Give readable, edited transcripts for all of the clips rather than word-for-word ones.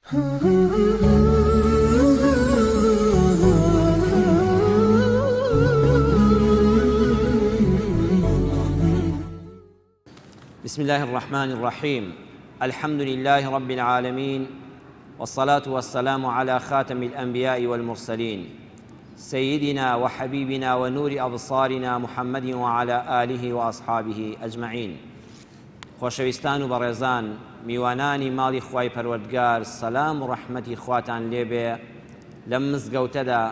بسم الله الرحمن الرحيم الحمد لله رب العالمين والصلاة والسلام على خاتم الأنبياء والمرسلين سيدنا وحبيبنا ونور أبصارنا محمد وعلى آله وأصحابه أجمعين خۆشەویستان و بەڕێزان میوانانی ماڵی خوای پەروەردگار سەلام و ڕەحمەتی خواتان لێبێ لەم مزگەوتەدا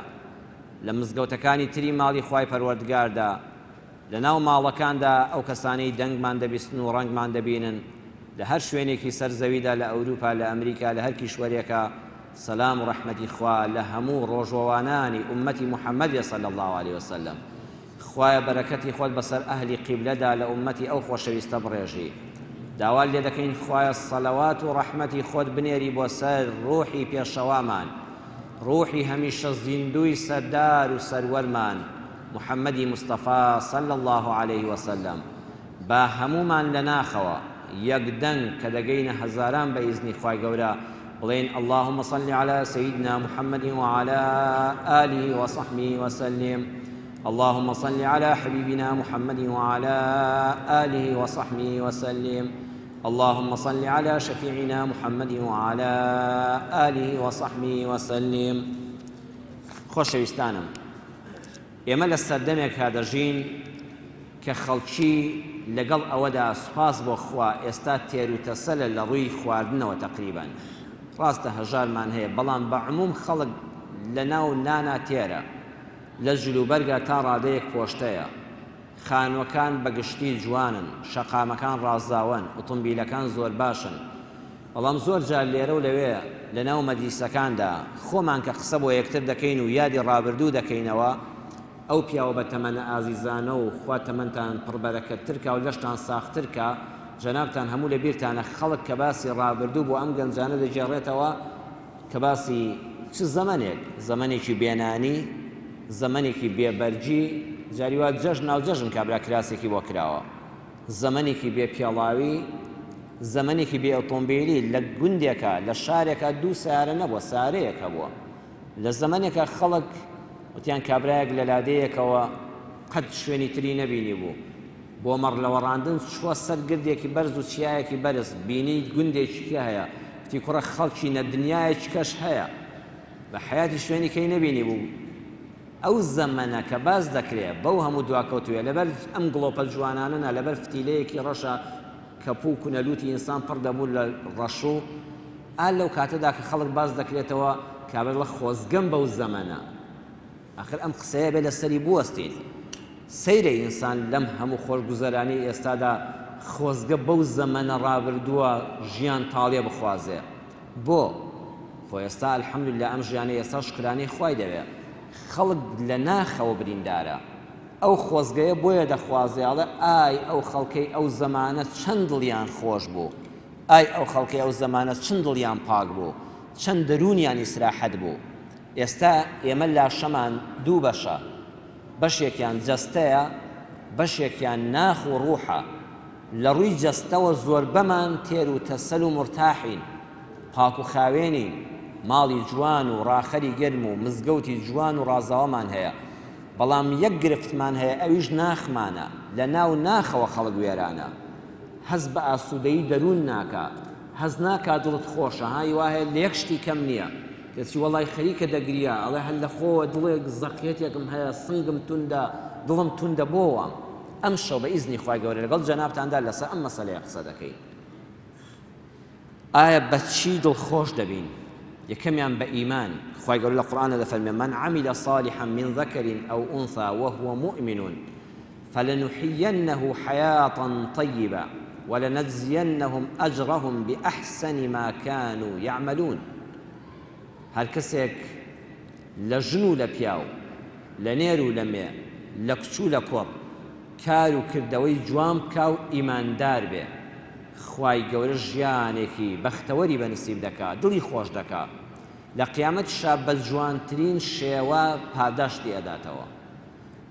لە مزگەوتەکانی تری ماڵی خوای پەروەردگاردا لەناو ماڵەکاندا ئەو کەسانەی دەنگمان دەبیستن و ڕەنگمان دەبینن لە هەر شوێنێکی سەر زەویدا لە ئەوروپا لە ئەمریکا لە هەر کیشوەرێکا سەلام و ڕەحمەتی خوا لە هەموو ڕۆژوەوانانی ئوممەتی محمد بێ صلی اللە علیە وسلم خوایە بەرەکەتی خۆت بەسەر ئەهلی قیبلەدا لە ئوممەتی ئەو خۆشەویستە بڕێژی داوات لێ دەکەین خوایە سەلەوات و ڕەحمەتی خۆت بنێری بۆ سەر ڕوحی پێشەوامان ڕوحی هەمیشە زیندووی سەردار و سەروەرمان محمدی مستەفا صلی اللە علیه وسلم با هەموومان لە ناخەوە یەک دەنگ کە دەگەینە هەزاران بە ئیزنی خوای گەورە بڵێین اللهم صل علی سیدنا محمد وعلی آله وصحبه وسلم اللهم صل علی حبیبنا محمد وعلی آله وصحبه وسلم اللهم صل علی شفیعنا محمد وعلی آله وصحبه وسلم خۆشەویستانم ئێمە لە سەردەمێکا دەژین کە خەڵکی لەگەڵ ئەوەدا سوپاس بۆ خوا ئێستا تێروتەسەلە لە ڕووی خواردنەوە تەقریبەن ڕاستە هەژارمان هەیە بەڵام بە عموم خەڵک لە ناو نانا تێرە لە جلوبەرگا تا ڕادەیەک پۆشتەیە خانوەکان بە گشتی جوانن شەقامەکان ڕازاوەن ئوتومبیلەکان زۆرباشن بەڵام زۆر جار لێرە و لەوێ لە ناو مەجلیسەکاندا خۆمان کە قسە بۆ یەکتر دەکەین و یادی ڕابردوو دەکەینەوە، ئەو پیاوە بە تەمەنە ئازیزانە و خوا تەمەنتان پڕ بەرەکەتتر کا و لەشتان ساختر کا، جەنابتان هەموو لە بیرتانە خەڵک کە باسی ڕابردوو بۆ ئەم گەنجانە دەگێڕێتەوە کە باسی چ زەمەنێک، زەمەنێکی بێ نانی، زەمەنێکی بێ بەرگی، جاری وا جەژن ناو جەژن کابرا کراسێکی بۆ کراوە. زەمەنێکی بێ پێڵاوی، زەمەنێکی بێ ئۆتۆمبیلی، لە گوندێکا، لە شارێکا دوو سەیارە نەبووە، سەیارەیەک هەبووە. لە زەمەنێکا خەڵک وتیان کابرایەک لە لادێیەکەوە قەت شوێنی تری نەبینیبوو، بۆ مەڕ لەوەڕاندن چووە سەر گردێکی بەرز و چیایەکی بەرز، بینی گوندێکی کە هەیە، وتی کوڕە خەڵکینە دنیایەکی کەش هەیە، بە حەیاتی شوێنی کەی نەبینیبوو. ئەو زەمەنە کە باس دەکرێ بەو هەموو دواکەوتوویە لەبەر ئەم گڵۆپە جوانانە نا لەبەر فتیلەیەکی ڕەشە کە پوو کونە لووتی ئینسان پڕ دەبوو لە ڕەشوو ئا لەو کاتەدا کە خەڵک باس دەکرێتەوە کابرا دەڵێ خۆزگەم بەو زەمەنە ئاخر ئەم قسەیە بێ لەسەری بوەستین سەیرە ئینسان لەم هەموو خۆشگوزەرانی ئێستادا خۆزگە بەو زەمەنە ڕابردووە ژیان تاڵێ بخوازێ بۆ؟ خۆ ئێستا الحمدللە ئەم ژیانەی ئێستا شوکرانەی خوای دەوێ خەڵک لە ناخەوە بریندارە ئەو خۆزگەیە بۆیە دەخوازێ ئەڵێ ئای ئەو خەڵکەی ئەو زەمانە چەند دڵیان خۆش بوو ئای ئەو خەڵکەی ئەو زەمانە چەند دڵیان پاک بوو چەند دەروونیان ئیسراحەت بوو ئێستا ئێمە لاشەمان دوو بەشە بەشێکیان جەستەیە بەشێکیان ناخ و ڕوحە لە ڕووی جەستەوە زۆربەمان تێر و تەسەل و مورتاحین، پاک و خاوێنین، ماڵی جوان و ڕاخەری گەرم و مزگەوتی جوان و ڕازاوەمان هەیە، بەڵام یەک گرفتمان هەیە ئەویش ناخمانە، لە ناو ناخەوە خەڵک وێرانە، هەست بە ئاسوودەیی دەروون ناکا، هەست ناکا دڵت خۆشە، ها ی وا هەیە لە یەک شتی کەم نییە، کەچی وەڵای خەریکە دەگریا، ئەڵێ هەر لە خۆوە دڵێک زەقیەتێکم هەیە، سنگم توندە، دڵم توندە، بۆ وام؟ ئەمشەو بە ئیزنی خوای گەورە لەگەڵ جەنابتاندا لەسەر ئەم مەسەلەیە قسە دەکەین. ئایا بە چی دڵخۆش دەبین؟ یەکەمیان بە ئیمان، خوای گەورە لە قورئاندا دەفەرمێ من عمل صالحا من ذکر او انثى وهو مؤمن فلنحینه حیاة طیبە ولنجزینهم اجرهم باحسن ما كانوا یعملون. هەر کەسێک لە ژن و لە پیاو، لە نێر و لە مێ، لە کچ و لە کوڕ، کار و کردەوەی جوان بکا و ئیماندار بێ، خوای گەورە ژیانێکی بەختەوەری بە نسیب دەکا، دڵی خۆش دەکا، لە قیامەتیشا بە جوانترین شێوە پاداشتی ئەداتەوە.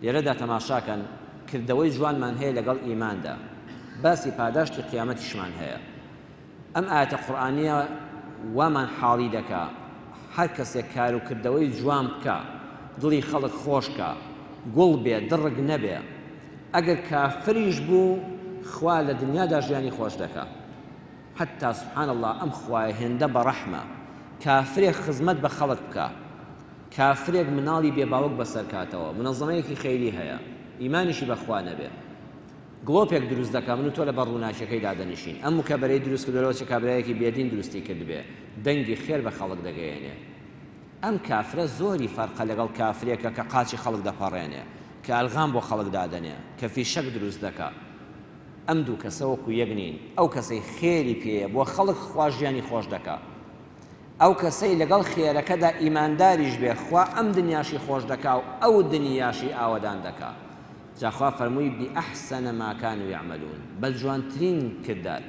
لێرەدا تەماشاکەن کردەوەی جوانمان هەیە لەگەڵ ئیماندا، باسی پاداشتی قیامەتیشمان هەیە. ئەم ئایەتە قورئانییە وامان حاڵی دەکا هەر کەسێک کار و کردەوەی جوان بکا، دڵی خەڵک خۆش کا، گوڵ بێ دڕک نەبێ، ئەگەر کافریش بوو خوا لە دنیادا ژیانی خۆش دەکا. حەتتا سبحان اللە ئەم خوایە هێندە بەڕەحمە کافرێک خزمەت بە خەڵک بکا، کافرێک مناڵی بێ باوک بەسەر کاتەوە، مونەزەمەیەکی خەیری هەیە، ئیمانیشی بە خوا نەبێ، گڵۆپێک دروست دەکا من و تۆ لەبەر ڕووناکیەکەی دادەنیشین، ئەم مکەبەرەی دروست کردوە لەوەچێ کابرایەکی بێدین دروستی کردبێ، دەنگی خێر بە خەڵک دەگەیەنێ. ئەم کافرە زۆری فەرقە لەگەڵ کافرێکە کە قاچی خەڵک دەپەڕێنێ، کە ئەلغام بۆ خەڵک دادەنێ، کە فیشەک دروست دەکا. ئەم دوو کەسە وەکو یەک نین، ئەو کەسەی خێری پێیە بۆ خەڵک خوا ژیانی خۆش دەکا. ئەو کەسەی لەگەڵ خێرەکەدا ئیمانداریش بێ خوا ئەم دنیاشی خۆش دەکا و ئەو دنیاشی ئاوەدان دەکا. جا خوا فەرمووی بأحسن ما كانوا يعملون بە جوانترین کردار.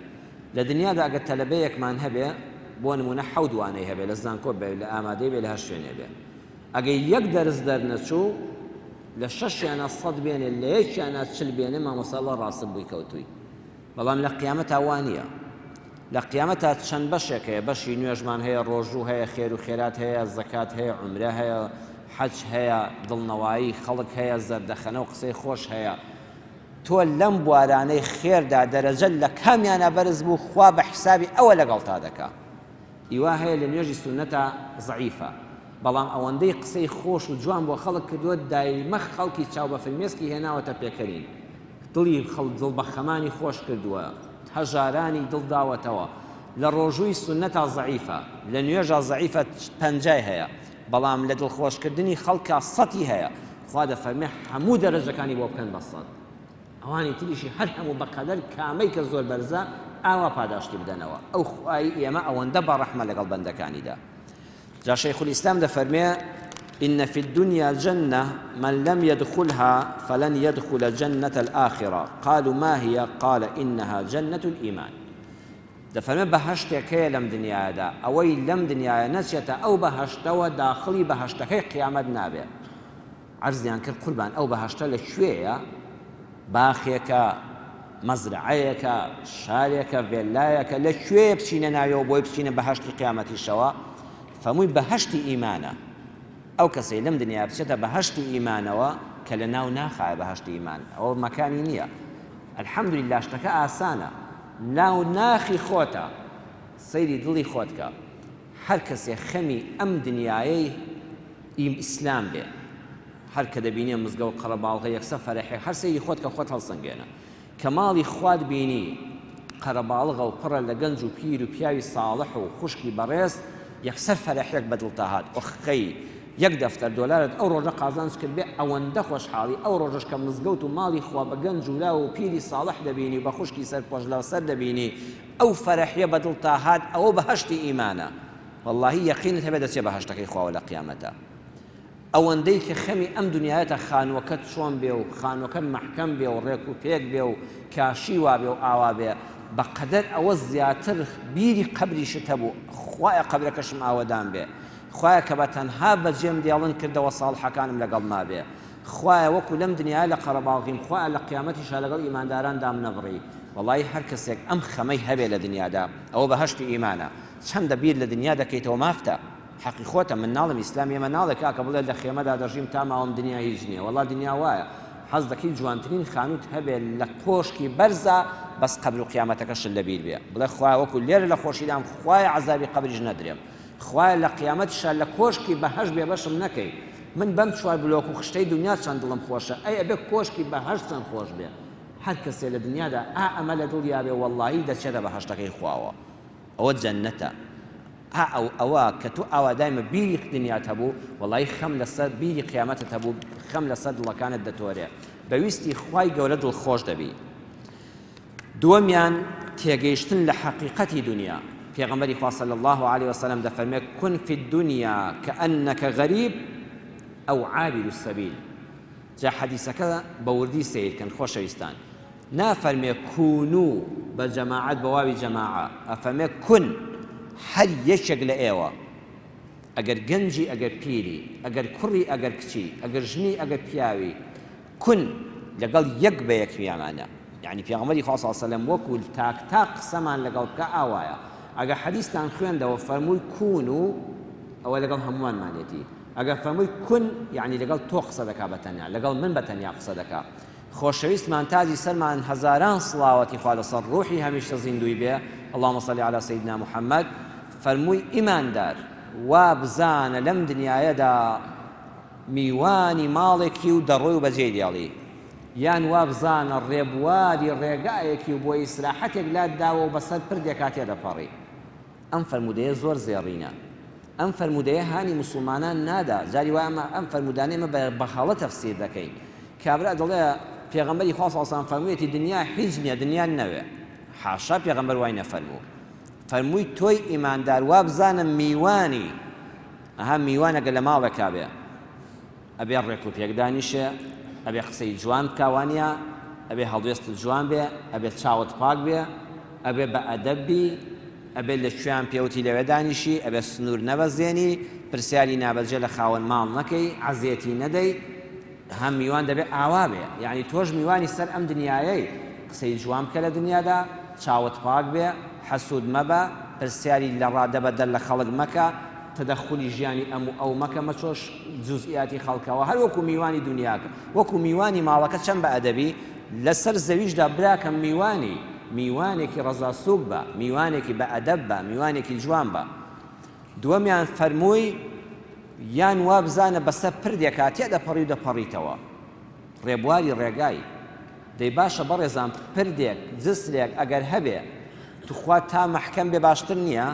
لە دنیادا ئەگەر تەلەبەیەکمان هەبێ بۆ نموونە حەوت وانەی هەبێ لە زانکۆ بێ لە ئامادەی بێ لە هەر شوێنێ بێ ئەگەر یەک دەرس دەرنەچوو لە شەشیانا سەد بێنێ لە یەکیانا چل بێنێ مامۆستا ئەڵێ ڕاستت بووی کەوتووی. بەڵام لە قیامەتا وا نییە. لە قیامەتا چەند بەشێک هەیە، بەشی نوێژمان هەیە، ڕۆژوو هەیە، خێر و خێرات هەیە، زەکات هەیە، عومرە هەیە، حەج هەیە، دڵنەوایی خەڵک هەیە، زەردەخەنە و قسەی خۆش هەیە. تۆ لەم بوارانەی خێردا دەرەجەت لە کامیانا بەرز بوو خوا بە حیسابی ئەوە لەگەڵتا دەکا. ئی وا هەیە لە نوێژی سوننەتا زەعیفە، بەڵام ئەوەندەی قسەی خۆش و جوان بۆ خەڵک کردووە دایمە خەڵکی چاو بە فرمێسکی هێناوەتە پێکەنین. دڵی خەڵک دڵ بە خەمانی خۆش کردووە، هەژارانی دڵ داوەتەوە، لە ڕۆژووی سوننەتا زەعیفە، لە نوێژا زەعیفە پەنجای هەیە، بەڵام لە دڵخۆشکردنی خەڵکا سەتی هەیە، خوا دەفەرمێ هەموو دەرەجەکانی بۆ بکەن بە سەد، ئەوانی تریشی هەر هەموو بە قەدەر کامەی کە زۆر بەرزە ئاوا پاداشتی بدەنەوە، ئەو خوای ئێمە ئەوەندە بەڕەحمە لەگەڵ بەندەکانیدا. جا شەیخ الاسلام دەفەرمێ، ان فی الدنیا جنە من لم یدخلها فلن یدخل جنە الآخرە، قالوا ما هی؟ قال انها جنە الایمان. دەفەرمێ بەهەشتێک هەیە لەم دنیایەدا، ئەوەی لەم دنیایە نەچێتە ئەو بەهەشتەوە داخڵی بەهەشتەکەی قیامەت نابێ. عەرزیان کرد قوربان ئەو بەهەشتە لە کوێیە؟ باخێکە، مەزرەعەیەکە، شارێکە، ڤێلایەکە، لە کوێیە بچینە ناویەوە بۆی بچینە بەهەشتی قیامەتیشەوە؟ فەرمووی بەهەشتی ئیمانە. ئەو کەسەی لەم دنیا بچێتە بەهەشتی ئیمانەوە کە لە ناو ناخایە بەهەشتی ئیمان، ئەوە مەکانی نییە. الحمدللە شتەکە ئاسانە، ناو ناخی خۆتە، سەیری دڵی خۆت کە. هەر کەسێ خەمی ئەم دنیایەی ئیسلام بێ هەر کە دەبینێ مزگەوت قەرەباڵغە یەکسەر فەرەحێ هەر سەیری خۆت کە خۆت هەڵسەنگێنە کە ماڵی خوات بینی قەرەباڵغە و پڕە لە گەنج و پیر و پیاوی ساڵح و خوشکی بەڕێز یەکسەر فەرەحێک بە دڵتا هات ئۆخەی یەک دەفتەر دۆلارت ئەو ڕۆژە قازانج کردبێ ئەوەندە خۆشحاڵی ئەو ڕۆژەش کە مزگەوت و ماڵی خوا بە گەنج و لاو و پیری ساڵح دەبینی و بە خوشکی سەرپۆش لەسەر دەبینی ئەو فەرەحیە بە دڵتا هات ئەوە بەهەشتی ئیمانە وەڵاهی یەقینت هەبێ دەچێ بەهەشتەکەی خواوە لە قیامەتا ئەوەندەی کە خەمی ئەم دنیایەتە خانوەکەت چۆن بێ و خانوەکەت مەحکەم بێ و ڕێک و پێک بێ و کاشی وابێ و ئاوا بێ بەقەدەر ئەوە زیاتر بیری قەبریشت هەبوو خوایە قەبرەکەشم ئاوەدان بێ خوایە کە بە تەنها بەجێم دێڵن کردەوە ساڵحەکانم لەگەڵ مابێ خوایە وەکو لەم دنیایە لە قەرەباڵغیم خوایە لە قیامەتیشا لەگەڵ ئیمانداران دامنەبڕی وەڵایی هەر کەسێک ئەم خەمەی هەبێ لە دنیادا ئەوە بەهەشتی ئیمانە چەندە بیر لە دنیا دەکەیتەوە مافتە حەقی خۆتە من ناڵێم ئیسلامی ئێمە ناڵێ کاکە بڵێ لە خێمەدا دەژیم تا ماوم دنیا هیچ نییە وەڵا دنیا وایە حەز دەکەی جوانترین خانوت هەبێ لە کۆشکی بەرزا بەس قەبر و قیامەتەکەشت لەبیر بێ بڵێ خوایە وەکو لێرە لە خۆشیدام خوایە عەزابی قەبریش نەدرێم خوایە لە قیامەتیشا لە کۆشکی بەهەشت بێبەشم نەکەی من بەم چوار بلۆک و خشتەی دنیا چەند دڵم خۆشە ئەی ئەبێ کۆشکی بەهەشت چەند خۆش بێ هەر کەسێ لە دنیادا ئا ئەمە لە دڵیا بێ وەڵڵاهی دەچێتە بەهەشتەکەی خواوە ئەوە جەنەتە ئا ئەو ئەوە کە تۆ ئاوا دایمە بیری دنیات هەبوو وەڵایی خەم لەسەر بیری قیامەتت هەبوو خەم لەسەر دڵەکانت دەتۆرێ بە ویستی خوای گەورە دڵخۆش دەبی دووەمیان تێگەیشتن لە حەقیقەتی دنیا پێغەمبەری خوا صلی الله علیه وسلم دەفەرمێ کن فی الدنیا کأنک غریب او عابر السبیل جا حەدیسەکە بە وردی سەیر کەن خۆشەویستان نافەرمێ کونو بە جەماعەت بە واوی جەماعە ئەفەرمێ کن هەر یەکێک لە ئێوە ئەگەر گەنجی ئەگەر پیری ئەگەر کوڕی ئەگەر کچی ئەگەر ژنی ئەگەر پیاوی کن لەگەڵ یەک بە یەک میامانە یعنی پێغەمبەری خوا صلی الله علیه و سلم وەکو تاک تاک قسەمان لەگەڵ بکە ئاوایە. ئەگەر حەدیستان خوێندەوە فەرمووی کون و ئەوە لەگەڵ هەمووانمانێتی. ئەگەر فەرمووی کون یەعنی لەگەڵ تۆ قسە دەکا بە تەنیا، لەگەڵ من بە تەنیا قسە دەکا. خۆشەویستمان تاجی سەرمان هەزاران سڵاوەتی خوا لەسەر ڕوحی هەمیشە زیندووی بێ اللهم صل علی سیدنا محمد فەرمووی ئیماندار وا بزانە لەم دنیایەدا میوانی ماڵێکی و دەڕۆی و بەجێی دێڵی یان وا بزانە ڕێبواری ڕێگایەکی و بۆ ئیسراحەتێک لات داوە و بەسەر پردێکا تێدەپەڕی. ئەم فەرموودەیە زۆر زێڕینە. ئەم فەرموودەیە هانی موسوڵمانان نادا، جاری وایە ئەمە ئەم فەرموودانە ئێمە بە بە هەڵە تەفسیر دەکەین. کابرا دەڵێ پێغەمبەری خوا صلی اللە علیە وسلم فەرموویەتی دنیا هیچ نییە دنیا نەوێ. حاشا پێغەمبەر وای نەفەرموو. فەرمووی تۆی ئیماندار وابزانە میوانی. ئەها میوان ئەگەر لە ماڵێکا بێ. ئەبێ ڕێک و پێک دانیشێ، ئەبێ قسەی جوان بکا وانیە؟ ئەبێ هەڵوێستت جوان بێ، ئەبێ چاوت پاک بێ، ئەبێ بە ئەدەب بی، ئەبێ لە کوێیان پێوتی لەوێ دانیشی، ئەبێ سنوور نەبەزێنی، پرسیاری نابەجێ لە خاوەن ماڵ نەکەی، عەزێتی نەدەی، هە میوان دەبێ ئاوا بێ، یەعنی تۆش میوانی سەر ئەم دنیایەی، قسەی جوان بکە لە دنیادا، چاوت پاک بێ، حەسوود مەبە، پرسیاری لە ڕادەبەدەر لە خەڵک مەکە، تەدەخولی ژیانی ئەم و ئەو مەکە مەچۆش جوزئیاتی خەڵکەوە هەر وەکو میوانی دونیاکە وەکو میوانی ماڵەکە چەند بە ئەدەبی لەسەر زەویشدا براکەم میوانی میوانێکی ڕەزا سوک بە میوانێکی بە ئەدەب بە میوانێکی جوان بە دووەمیان فەرمووی یان وابزانە بەسەر پردێکا تێدەپەڕی و دەپەڕیتەوە ڕێبواری ڕێگای دەی باشە بەڕێزان پردێک جسرێک ئەگەر هەبێ توخوا تا مەحکەم بێ باشتر نییە؟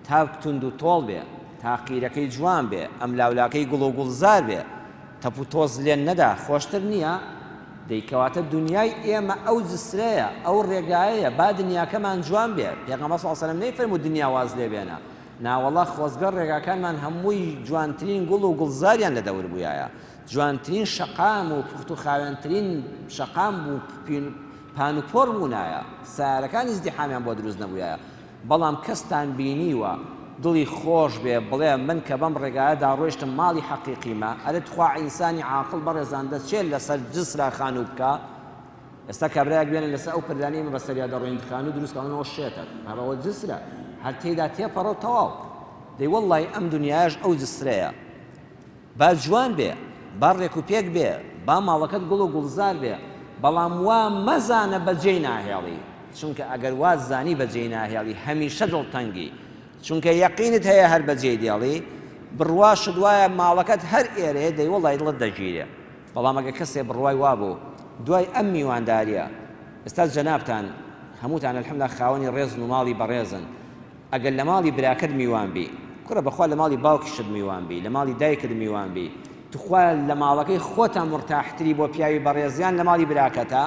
تا توند و تۆڵ بێ، تا قیرەکەی جوان بێ، ئەملاولاکەی گوڵ و گوڵزار بێ، تەپ و تۆز لێ نەدا، خۆشتر نییە؟ دەی کەواتە دونیای ئێمە ئەو جسرەیە، ئەو ڕێگایەیە، با دنیاکەمان جوان بێ، پێغەمبەر صلی اللە علیە و سلم نەیفەرموو دنیا واز لێ بێنە، ناوەڵا خۆزگە ڕێگاکانمان هەمووی جوانترین گوڵ و گوڵزاریان لە دەور بوویایە، جوانترین شەقام و پوخت و خاوێنترین شەقام و پان و پۆڕ بوونایە، سەیارەکان ئیزدیحامیان بۆ دروست نەبوویایە. بەڵام کەستان بینیوە دڵی خۆش بێ بڵێ من کە بەم ڕێگایەدا ڕۆیشتم ماڵی حەقیقیمە ئەرێ تخوا ئینسانی عاقڵ بەڕێزان دەچێ لەسەر جسرا خانوو بکا ئێستا کابرایەک بێنە لەسەر ئەو پردانەی ئێمە بەسەریا دەڕۆین خانوو دروست کە ئەوە شێتە بابە ئەوە جسرە هەر تێیدا تێپەڕە و تەواو دەی وەڵڵاهی ئەم دنیایەش ئەو جسرەیە با جوان بێ، با ڕێک و پێک بێ، با ماڵەکەت گوڵ و گوڵزار بێ، بەڵام وا مەزانە بەجێی ناهێڵی، چونکە ئەگەر وات زانی بەجێی ناهێڵی هەمیشە دڵتەنگی، چونکە یەقینت هەیە هەر بەجێی دێڵی، بڕواشت وایە ماڵەکەت هەر ئێرەیە دەی وەڵای دڵت دەگیرێ. بەڵام ئەگەر کەسێ بڕوای وابوو دوای ئەم میوانداریە، ئێستا جەنابتان هەمووتان الحمدللە خاوەنی ڕێزن و ماڵی بەڕێزن، ئەگەر لە ماڵی براکەت میوان بی کوڕە بەخوا لە ماڵی باوکیشت میوان بی لە ماڵی دایکت میوان بی توخوا لە ماڵەکەی خۆتا مورتاحتری بۆ پیاوی بەڕێزیان لە ماڵی براکەتا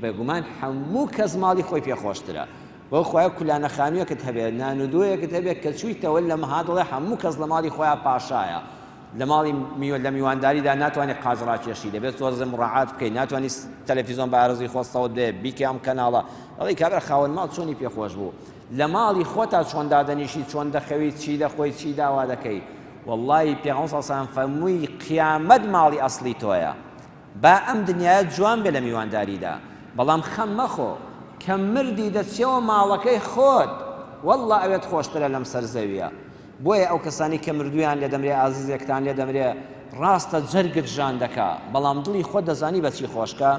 بێگومان هەموو کەس ماڵی خۆی پێ خۆشترە بۆ خوایە کولانە خانوویەکت هەبێ نان و دۆیەکت هەبێ کە چوویتەوە لە مەها دەڵێ هەموو کەس لە ماڵی خۆیان پاشایە لە ماڵی میوە لە میوانداریدا ناتوانی قاچ ڕاکێشی دەبێت زۆر مڕاعات بکەی ناتوانی تەلەفیزۆن بە ئارەزووی خۆت سەوت بێ بیکە ئەم کەناڵە ئەڵێی کابرا خاوەن ماڵ چۆنی پێ خۆش بوو لە ماڵی خۆتا چۆن دادەنیشی چۆن دەخەوی چی دەخۆی چی داوا دەکەی وەڵڵاهی پێغەمبەر صلی الله علیه و سلم فەرمووی قیامەت ماڵی ئەسڵی تۆیە با ئەم دنیایە جوان بێ لە میوانداریدا بەڵام خەم مەخۆ کە مردی دەچیەوە ماڵەکەی خۆت واللە ئەوێت خۆشترە لەم سەر زەویە بۆیە ئەو کەسانەی کە مردوویان لێ دەمرێ ئازیزێکتان لێ دەمرێ ڕاستە جەرگت ژان دەکا بەڵام دڵی خۆت دەزانی بە چی خۆشکە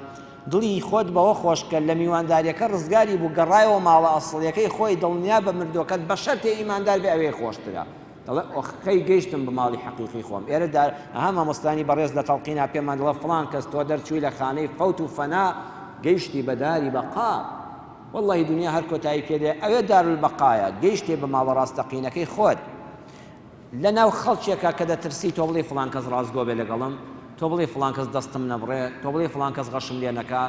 دڵی خۆت بەوە خۆشکە لە میوانداریەکە ڕزگاری بوو گەڕایەوە ماڵە ئەسڵیەکەی خۆی دڵنیا بە مردووەکەت بە شەرتێ ئیماندار بێ ئەوێ خۆشترە دەڵێ ئۆخەی گەیشتم بە ماڵی حەقیقی خۆم ئێرە دار ئەها مامۆستانی بەڕێز لە تەڵقینا پێمان دەڵێ فڵان کەس تۆ دەرچووی لە خانەی فەوت و فەنا گەیشتی بە داری بەقا وەڵڵاهی دونیا هەر کۆتایی پێ دێ ئەوێ دارولبەقایە گەیشتێ بە ماڵە ڕاستەقینەکەی خۆت لە ناو خەڵکێکا کە دەترسی تۆ بڵێی فڵان کەس ڕاستگۆ بێ لەگەڵم تۆ بڵێی فڵان کەس دەستم نەبڕێ تۆ بڵێی فڵان کەس غەشم لێ نەکا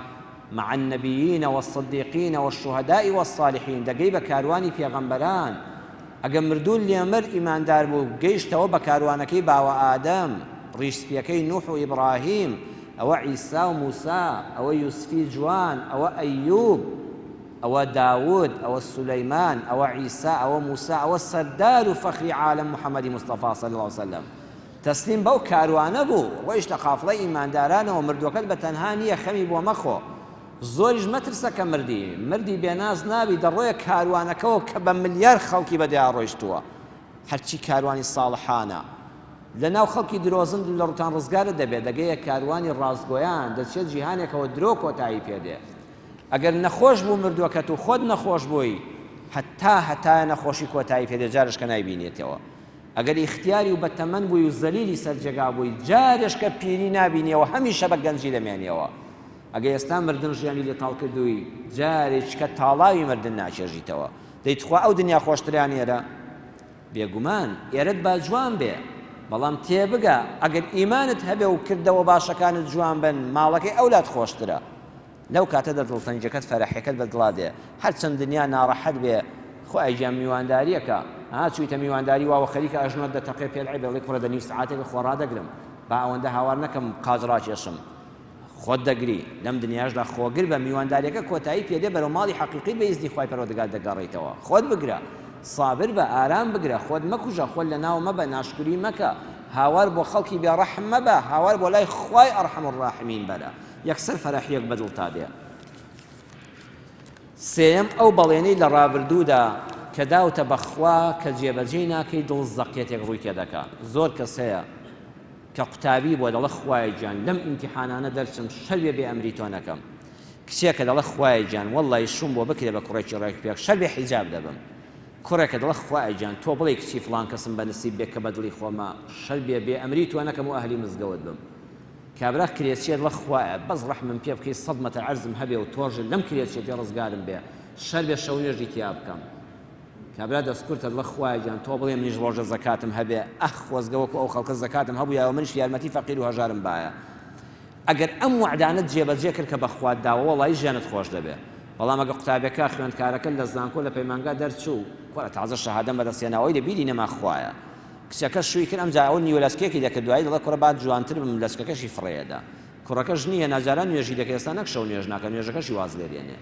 مع النبیین والصدیقین والشهداء والصالحین دەگەی بە کاروانی پێغەمبەران ئەگە مردوو لێ مرد ئیماندار بوو گەیشتەوە بە کاروانەکەی باوە ئادەم ڕیش سپیەکەی نوح و ئیبڕاهیم ئەوە عیسا و موسا ئەوە یوسفی جوان ئەوە ئەیوب ئەوە داود ئەوە سولەیمان ئەوە عیسا ئەوە موسا ئەوە سەردار و فەخری عالەم محمدی مصطفی صلی اللە علیە وسلم تەسلیم بەو کاروانە بوو ڕۆیشتە قافڵەی ئیماندارانەوە مردوەکەت بە تەنها نیە خەمی بۆ مەخۆ. زۆریش مەترسە کە مردی، مردی بێناز نابی، دەڕۆیە کاروانەکەوە کە بە ملیار خەڵکی بەدیا ڕۆیشتووە. هەرچی کاروانی ساڵحانە. لە ناو خەڵکی درۆزن لە ڕوتان ڕزگارت دەبێ، دەگەیە کاروانی ڕاستگۆیان، دەچیە جیهانێکەوە درۆ کۆتایی پێ دێ. ئەگەر نەخۆش بوو مردووەکەت و خۆت نەخۆش بووی، هەتا هەتایە نەخۆشی کۆتایی پێ دێ جارێشکە نایبینێتەوە. ئەگەر ئیختیاری و بەتەمەن بووی و زەلیلی سەر جێگا بووی، جارێشکە پیری نابینیەوە هەمیشە بە گەنجی دەمێنیەوە. ئەگەر ئێستا مردن ژیانی لێ تاڵ کردووی، جارێکیکە تاڵاوی مردن ناچێژیتەوە. دەی تخوا ئەو دنیا خۆشترە یان ئێرە؟ بێگومان ئێرەت با جوان بێ، بەڵام تێبگە ئەگەر ئیمانت هەبێ و کردەوە باشەکانت جوان بن، ماڵەکەی ئەولات خۆشترە. لەو کاتەدا دڵتەنگیەکەت فەرەحیەکەت بە دڵا دێ. هەرچەند دنیا ناڕەحەت بێ، خوایە گیان میوانداریەکە، ها چوویتە میوانداری واوە خەریکە ئەژنۆت دەتەقێ پێت عەیبە دەڵێی کوڕە دە نیو سەعاتێکە خۆ ڕادەگرم، با ئەوەندە هاوار نەکەم قاچ ڕاکێشم. خۆت دەگری، لەم دنیاشدا خۆگر بە، میوانداریەکە کۆتایی پێدێ بەرەو ماڵی حەقیقیت بە ئیزنی خوای پەروەردگار دەگەڕێیتەوە، خۆت بگرە، سابر بە، ئارام بگرە، خۆت مەکوژە، خۆت لەناو مەبە، ناشکوری مەکە، هاوار بۆ خەڵکی بێ ڕەحم مەبە، هاوار بۆ لای خوای ارحم الراحمین بەرە، یەکسەر فەرەحیەک بە دڵتا دێ. سێیەم، ئەو بەڵێنەی لە ڕابردوودا کە داوتە بە خوا کە جێبەجێی ناکەی دڵ زەقیەتێک ڕووی تێدەکا، زۆر کەس هەیە کە قوتابی بووە دەڵێ خوایە گیان لەم ئیمتیحانانە دەرچم شەر بێ بێ ئەمری تۆ نەکەم کچێکە دەڵێ خوایە گیان وەڵڵاهی شوم بۆ بکرێ بە کوڕێکی ڕێک پێک شەر بێ حیجاب دەبم کوڕێکە دەڵێ خوایە گیان تۆ بڵێی کچی فڵان کەسم بە نسیب بێ کە بە دڵی خۆمە شەر بێ بێ ئەمری تۆ نەکەم و ئەهلی مزگەوت بم کابرا کرێچیە دڵە خوایە بەس ڕەحمم پێ بکەی سەد مەتر عەرزم هەبێ و تۆژ لەم کرێچیەتی ڕزگارم بێ شەر بێ شەو نوێژی تیا بکەم کابرا دەست کورتە دڵە خوایە گیان تۆ بڵێ منیش ڕۆژە زەکاتم هەبێ ئەخ خۆزگە وەکو ئەو خەڵکە زەکاتم هەبوویایە و منیش یارمەتی فەقیر و هەژارم بایە ئەگەر ئەم وەعدانەت جێبەجێ کرد کە بەخوات داوە وەڵایی ژیانت خۆش دەبێ بەڵام ئەگە قوتابیەکە خوێندکارەکە لە زانکۆ لە پەیمانگا دەرچوو کوڕە تازە شەهادەم بەدەست هێناوەی لە بیری نەما خوایە کچەکە شووی کرد ئەمجا ئەو نیوە لەچکێکی دەکرد دوایی دەڵێ کوڕە با جوانتر بم لەچکەکەشی فڕێدا کوڕەکە ژنی هێنا جاران نوێژی دەکرد ئێستا نەک شەو نوێژ ناکا نوێژەکەشی واز لێ دێنێ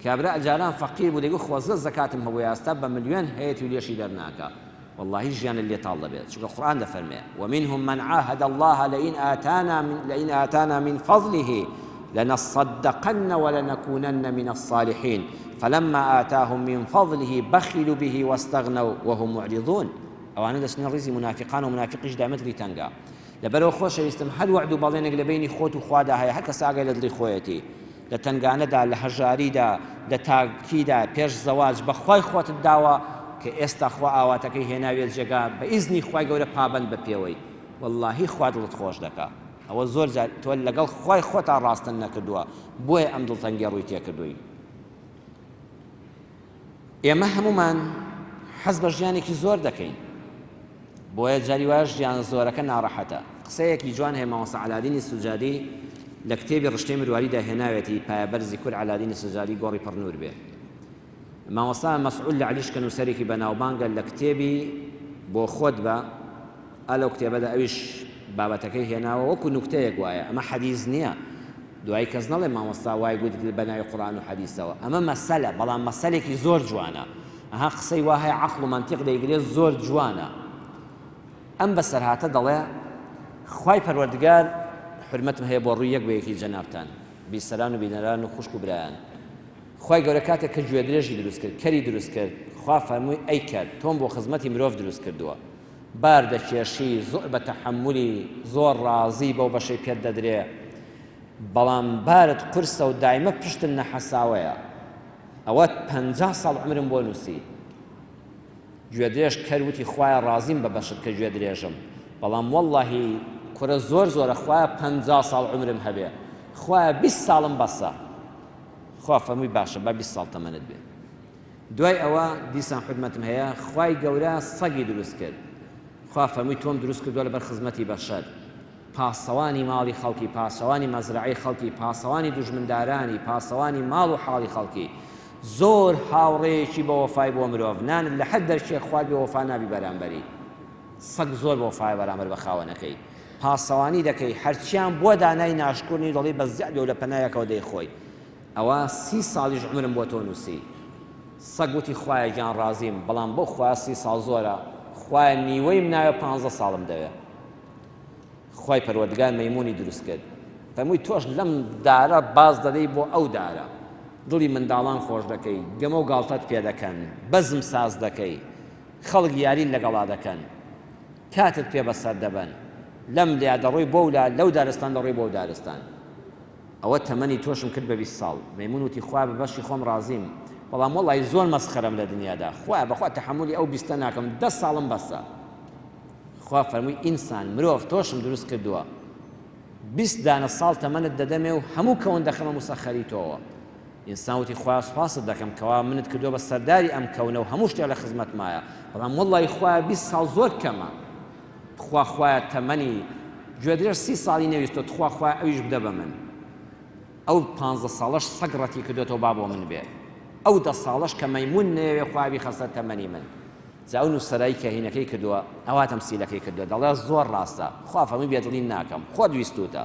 کابرا جاران فەقیر بوو دەیگوت خۆزگە زەکاتم هەبووایە ئێستا بە ملیۆن هەیەتی و لێشی دەرناکا وەڵاهی ژیانت لێ تاڵ دەبێت چونکە قورئان دەفەرمێ ومنهم من عاهد الله لئن آتانا من لئن آتانا من فضله لنصدقن ولنكونن من الصالحين فلما آتاهم من فضله بخلوا به واستغنوا وهم معرضون ئەوانە دەچنە ڕیزی منافقان و منافقیش دایمە دڵی تەنگە لەبەرئەوە خۆشەویستم هەر وەعد و بەڵێنێک لە بەینی خۆت و خوادا هەیە هەر کەس ئاگای لە دڵی خۆیەتی لە تەنگانەدا لە هەژاریدا لە تاکیدا پێش زەواج بە خوای خۆتت داوە کە ئێستا خوا ئاواتەکەی هێناویە جێگا بە ئیزنی خوای گەورە پابەند بە پێوەی وەڵاهی خوا دڵت خۆش دەکا ئەوە زۆر جار تۆ لەگەڵ خوای خۆتا ڕاستن نەکردووە بۆیە ئەم دڵتەنگیە ڕووی تێکردووی ئێمە هەموومان حەز بە ژیانێکی زۆر دەکەین بۆیە جاری وایە ژیانە زۆرەکە ناڕەحەتە. قسەیەکی جوان هەیە مامۆستا عەلادینی سوجادی لە کتێبی ڕشتەی مرواریدا هێناوێتی پایەبەرزی کورد عەلادینی سوجادی گۆڕی پڕ نوور بێ. مامۆستا مەسعود لەعلیش کە نووسەرێکی بەناوبانگە لە کتێبی بۆ خۆت بە ئا لەو کتێبەدا ئەویش بابەتەکەی هێناوە وەکو نوکتەیەک وایە ئەمە حەدیس نییە دوایی کەس نەڵێ مامۆستا وای گوت بە ناوی قورئان و حەدیسەوە ئەمە مەسەلە بەڵام مەسەلێکی زۆر جوانە ئەها قسەی وا هەیە عەقڵ و مەنتیق دەیگرێت زۆر جوانە ئەم بەسەرهاتە دەڵێ خوای پەروەردگار حورمەتم هەیە بۆ ڕووی یەک بە یەکی جەنابتان بیسەران و بینەران و خوشک و برایان خوای گەورە کاتێک کە گوێدرێژی دروست کرد کەری دروست کرد خوا فەرمووی ئەی کەر تۆم بۆ خزمەتی مرۆڤ دروست کردووە بار دەکێشی زۆر بە تەحەمولی زۆر ڕازی بەو بەشەی پێت دەدرێ بەڵام بارت قورسە و دایمە پشتت نەحەساوەیە ئەوە 50 ساڵ عومرم بۆ نووسی گوێدرێژ کەر وتی خوایە ڕازیم بە بەشت کە گوێدرێژم بەڵام وەڵڵاهی کورە زۆر زۆرە خوایە 50 ساڵ عومرم هەبێ خوایە 20 ساڵم بەسە خوا فەرمووی باشە با 20 ساڵ تەمەنت بێ دوای ئەوە دیسان حورمەتم هەیە خوای گەورە سەگی دروست کرد خوا فەرمووی تۆم دروست کردووە لەبەر خزمەتی بەشەر پاسەوانی ماڵی خەڵکی پاسەوانی مەزرەعەی خەڵکی پاسەوانی دوژمندارانی پاسەوانی ماڵ و حاڵی خەڵکی زۆر هاوڕێیەکی بە وەفای بۆ مرۆڤ نانت لە هەر دەرکێک خوارد بێ وەفا نابی بەرامبەری سەگ زۆر بەوەفایە بەرامبەر بە خاوەنەکەی پاسەوانی دەکەی هەرچیان بۆ دانای ناشکورنی دەڵێی بەس زیاد و لە پەنایەکەوە دەیخۆی ئەوە سی ساڵیش عومرم بۆ تۆ نووسی. سەگ وتی خوایە گیان ڕازیم، بەڵام بۆ خوایە سی ساڵ زۆرە، خوایە نیوەیم ناوێ پانزە ساڵم دەوێ. خوای پەروەردگار مەیموونی دروست کرد. فەرمووی تۆش لەم دارە باز دەدەی بۆ ئەو دارە، دڵی منداڵان خۆش دەکەی، گەمە و گاڵتەت پێ دەکەن، بەزم ساز دەکەی، خەڵک یاریت لەگەڵا دەکەن، کاتت پێ بەسەر دەبەن، لەم لا دەڕۆی بۆو لا، لەو دارستان دەڕۆی بۆو دارستان. ئەوە تەمەنی تۆشم کرد بە 20 ساڵ. مەیموون وتی خوایە بە بەشی خۆم ڕازیم، بەڵام وەڵڵاهی زۆر مەسخەرەم لە دنیادا، خوایە بەخوا تەحەمولی ئەو بیستە ناکەم، دە ساڵم بەسە. خوا فەرمووی ئینسان، مرۆڤ، تۆشم دروست کردووە، 20 دانە ساڵ تەمەنت دەدەمێ و هەموو کەون دەخەمە موسەخەری تۆوە. ئینسان وتی خوایە سوپاست دەکەم کەوا منت کردووە بە سەرداری ئەم کەونە و هەموو شتێک لە خزمەتمایە، بەڵام وەڵڵاهی خوایە 20 ساڵ زۆر کەمە. تخوا خوایە تەمەنی گوێدرێژ سی ساڵی نەویستوە تخوا خوایە ئەویش بدە بە من ئەو پانزە ساڵەش سەگ ڕەتی کردۆتەوە با بۆ من بێ ئەو دە ساڵەش کە مەیمون نەیەوێ خوایە بیخە سەر تەمەنی من جا ئەو نووسەرای کە هینەکەی کردووە ئەوا تەمسیلەکەی کردووە دەڵێ زۆر ڕاستە خوا فەرمووی بێدڵی ناکەم خۆت ویستوتە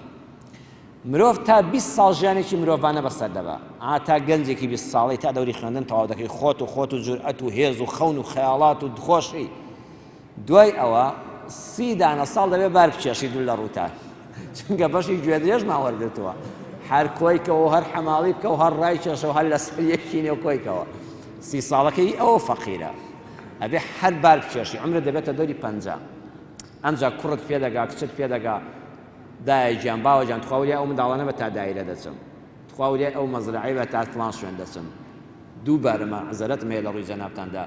مرۆڤ تا 20 ساڵ ژیانێکی مرۆڤانە بەسەر دەبا ئا تا گەنجێکی 20 ساڵەی تا دەوری خوێندن تەواو دەکەی خۆت و خۆت و جورئەت و هێز و خەون و خەیاڵات و خۆشی دوای ئەوە سی دانە ساڵ دەبێ بار بکێشی دوور لە ڕووتان چونکە بەشی گوێدرێژمان وەرگرتووە هەر کۆیکەوە هەر حەماڵی بکە و هەر ڕای کێشە و هەر لەسەر یەکی نێو کۆیکەوە سی ساڵەکەی ئەوە فەقیرە ئەبێ هەر بار بکێشی عمرت دەبێتە دەوری پەنجا ئەمجا کوڕت پێ دەگا کچت پێ دەگا دایە گیان باوە گیان تخوا وریای ئەو منداڵانە بە تا دایرە دەچم تخوا وریای ئەو مەزرەعەی بە تا فڵان شوێن دەچم دووبارە مەعزەرەتم هەیە لە ڕووی جەنابتاندا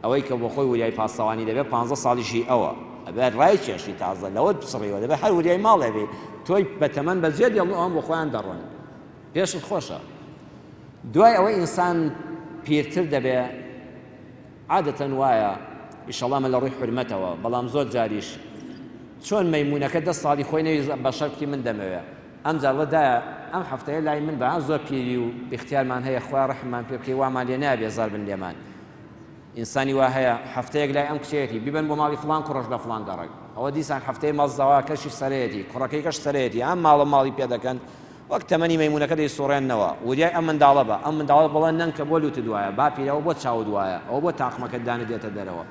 ئەوەی کە بۆخۆی وریای پاسەوانی دەبێ پانزە ساڵیش هی ئەوە ئەبێ ڕایکێشی تازە لەوەت بچڕیوە دەبێ هەر وریای ماڵێ بی تۆی بەتەمەن بەجێ دێڵن و ئەوان بۆ خۆیان دەڕۆن پێشت خۆشە دوای ئەوەی ئینسان پیرتر دەبێ عادەتەن وایە ئیشەڵا من لە ڕووی حورمەتەوە بەڵام زۆر جاریش چۆن مەیمونەکە دە ساڵی خۆی نەویست بەشەر کوتی من دەمەوێ ئەمجا بڵێ دایە ئەم هەفتەیە لای من بە زۆر پیری و ئیختیارمان هەیە خوایە ڕەحممان پێ بکەی وامان لێ نایە بێزار بن لێمان ئینسانی وا هەیە هەفتەیەک لای ئەم کچەیەتی بیبەن بۆ ماڵی فڵان کوڕەش لە فڵان گەڕەک ئەوە دیسان هەفتەی ماڵ زاواکەشی سەرەیەتی کوڕەکەی کەش سەرەیەتی ئەم ماڵە ماڵی پێ دەکەن وەک تەمەنی مەیمونەکە دەیسوڕێننەوە وریای ئەم منداڵە بە ئەم منداڵە بڵێ نەنکە بۆ لوتت وایە باپیرە ئەوە بۆ چاوت وایە ئەوە بۆ تاقمەکەت دانت دێتە دەرەوە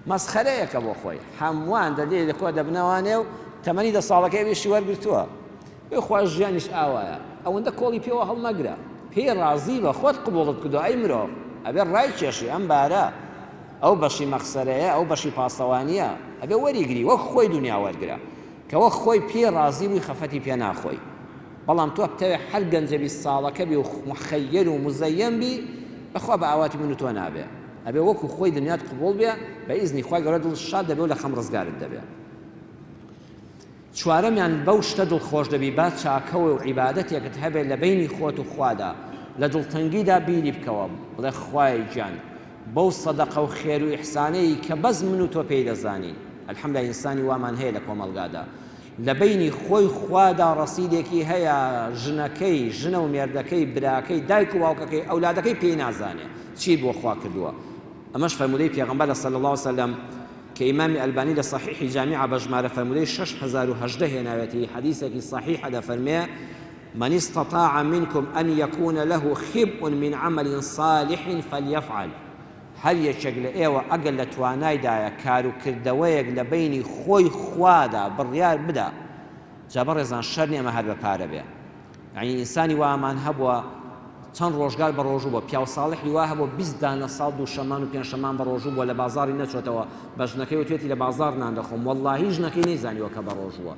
مەسخەرەیەکە بۆ خۆی هەمووان دەلێ لە کۆ دەبنەوانێ و تەمەنی دە ساڵەکەی ئەویشی وەرگرتووە بێ خوا ژیانیش ئاوایە ئەوەندە کۆڵی پێوە هەڵمەگرە پێی ڕازی بە خۆت قبوڵت کردووە ئەی مرۆڤ ئەبێ ڕایکێشی ئەم بارە ئەو بەشی مەخسەرەیە ئەو بەشی پاسەوانیە ئەبێ وەریگری وەک خۆی دنیا وەرگرە کە وەک خۆی پێی ڕازی بووی خەفەتی پێ ناخۆی بەڵام تۆ بتەوێ هەر گەنجە 20 ساڵەکە بی و مخەیەر و مزەیەن بی بەخوا بە ئاواتی من و تۆ نابێ ئەبێ وەکو خۆی دنیات قبوڵ بێ بە ئیزنی خوای گەورە دڵت شاد دەبێ و لە خەم ڕزگارت دەبێ. چوارەمیان بەو شتە دڵخۆش دەبی با چاکە و عیبادەتێکت هەبێ لە بەینی خۆت و خوادا لە دڵتەنگیدا بیری بکەوە بڵێ خوایە گیان بەو سەدەقە و خێر و ئیحسانەی کە بەس من و تۆ پێی دەزانین الحمدللە ئینسانی وامان هەیە لە کۆمەڵگادا لە بەینی خۆی خوادا ڕەسیدێکی هەیە ژنەکەی ژنە و مێردەکەی براکەی دایک و باوکەکەی ئەولادەکەی پێی نازانێ چی بۆ خوا کردووە ئەمەش فەرموودەی پێغەمبەرە صلی اللە علیه وسلم کە ئیمامی ئەلبانی لە صحیحی جامیعە بە ژمارە فەرموودەی 6018 هێناوێتی حەدیثێکی صحیحە دەفەرمێ من استطاع منكم أن يكون له خبء من عمل صالح فليفعل هەر یەکێک لە ئێوە ئەگەر لە توانایدایە کار و کردەوەیەک لە بەینی خۆی خوادا بڕیار بدا جا بەڕێزان شەر نیە ئەمە هەر بە پارە بێ یعنی ئینسانی وامان هەبووە چەند ڕۆژگار بە ڕۆژوو بووە پیاو ساڵحی وا هەبووە 20 دانە ساڵ دووشەمان و پێنجشەمان بە ڕۆژوو بووە لە بازاڕی نەچۆتەوە بە ژنەکەی وتوێتی لە بازاڕ نان دەخۆم وەڵڵاهی ژنەکەی نەیزانیوە کە بە ڕۆژووە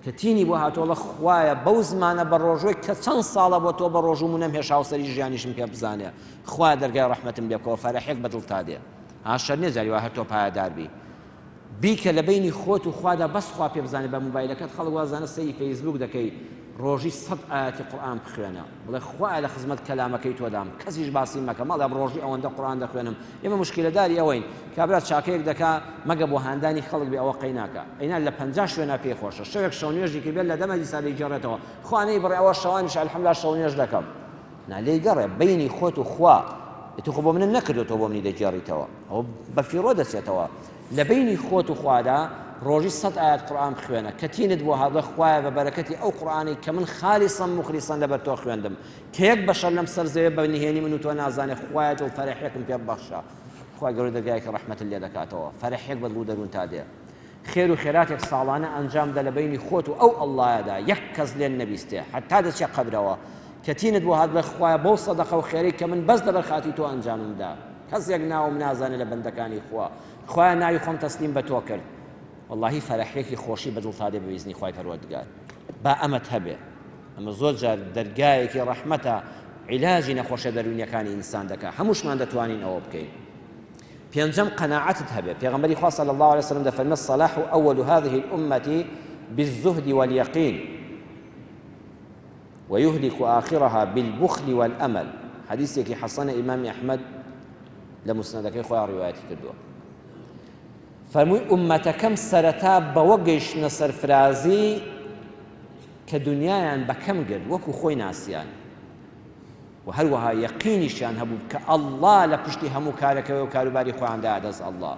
کە تینی بۆ هاتووە ئەڵێ خوایە بەو زمانە بە ڕۆژووێک کە چەند ساڵە بۆ تۆ بە ڕۆژووم و نەمهێشت هاوسەری ژیانیشم پێ بزانێ خوایە دەرگای ڕەحمەتم لێ بکەوە فەرەحێک بە دڵتا دێ ها شەر نییە جاری وا هەر تۆ پایەدار بی بیکە لە بەینی خۆت و خوادا بەس خوا پێ بزانێ بە موبایلەکەت خەڵک وازانە سەیری فەیسبوک دەکەی ڕۆژی سەد ئایەتی قورئان بخوێنە بڵێ خوایە لە خزمەت کەلامەکەی تۆدام کەسیش باسی مەکە مەڵێ ڕۆژی ئەوەندە قورئان دەخوێنم ئێمە مشکلەداری ئەوەین کابرا چاکەیەک دەکا مەگە بۆ هاندانی خەڵک بێ ئەوە قەیناکە ئەینا لە پەنجا شوێنا پێی خۆشە شەوێک شەو نوێژی کردبێت لە دەمە دیسا دەیگێڕێتەوە خوا نەیبڕێ ئەوە شەوانیش الحمدلله شەو نوێژ دەکەم نا لێی گەڕێ بەینی خۆت و خوا تۆ خۆ بۆ منت نەکردو تۆ بۆ منی دەگێڕیتەوە ئەوە بە فیڕۆ دەچێتەوە لە بەینی خۆت و خوادا ڕۆژی سەد ئایەت قورئان بخوێنە کە تینت بۆ هات بڵێ خوایە بە بەرەکەتی ئەو قورئانەی کە من خالیصا موخلیصا لەبەر تۆ خوێندم کە یەک بەشەر لەم سەر زەوێ بە نهێنی من و تۆ نازانێ خوایە دڵ فەرەحێکم پێ ببەخشە خوای گەورە دەرگایەکی ڕەحمەتت لێ دەکاتەوە فەرەحێک بە دڵ و دەروونتا دێ. خێر و خێراتێک ساڵانە ئەنجام بدە لە بەینی خۆت و ئەو اللەیەدا یەک کەس لێت نەبیستێ هەتا دەچیە قەبرەوە کە تینت بۆ هات بڵێ خوایە بەو سەدەقە و خێرەی کە من بەس لەبەر خاتری تۆ ئەنجامم دا کەسێک ناوم نازانێ لە بەندەکانی خوا خوایە ناوی خۆم تەسلیم بە تۆ کرد وەڵاهی فەرەحیەکی خۆشی بە دڵتا دێ بە ئیزنی خوای پەروەردگار با ئەمەت هەبێ ئەمە زۆر جار دەرگایەکی ڕەحمەتە عیلاجی نەخۆشیە دەروونیەکانی ئینسان دەکا هەمووشمان دەتوانین ئەوە بکەین پێنجەم قەناعەتت هەبێ پێغەمبەری خوا صلی الله علیه وسلم دەفەرمێ صلاح اول هذه الامة بالزهد واليقين ويهلك آخرها بالبخل والأمل حدیثێکی حەسەنە ئیمامی ئەحمەد لە مسندەکەی خۆیان ڕیوایەتی کردووە فەرمووی ئوممەتەکەم سەرەتا بەوە گەیشتنە سەرفرازی کە دنیایان بەکەم گرت وەکو خۆی ناسیان و هەروەها یەقینیشیان هەبوو کە اللە لە پشتی هەموو کارێکەوە و کاروباری خۆیان دایە دەست اللە.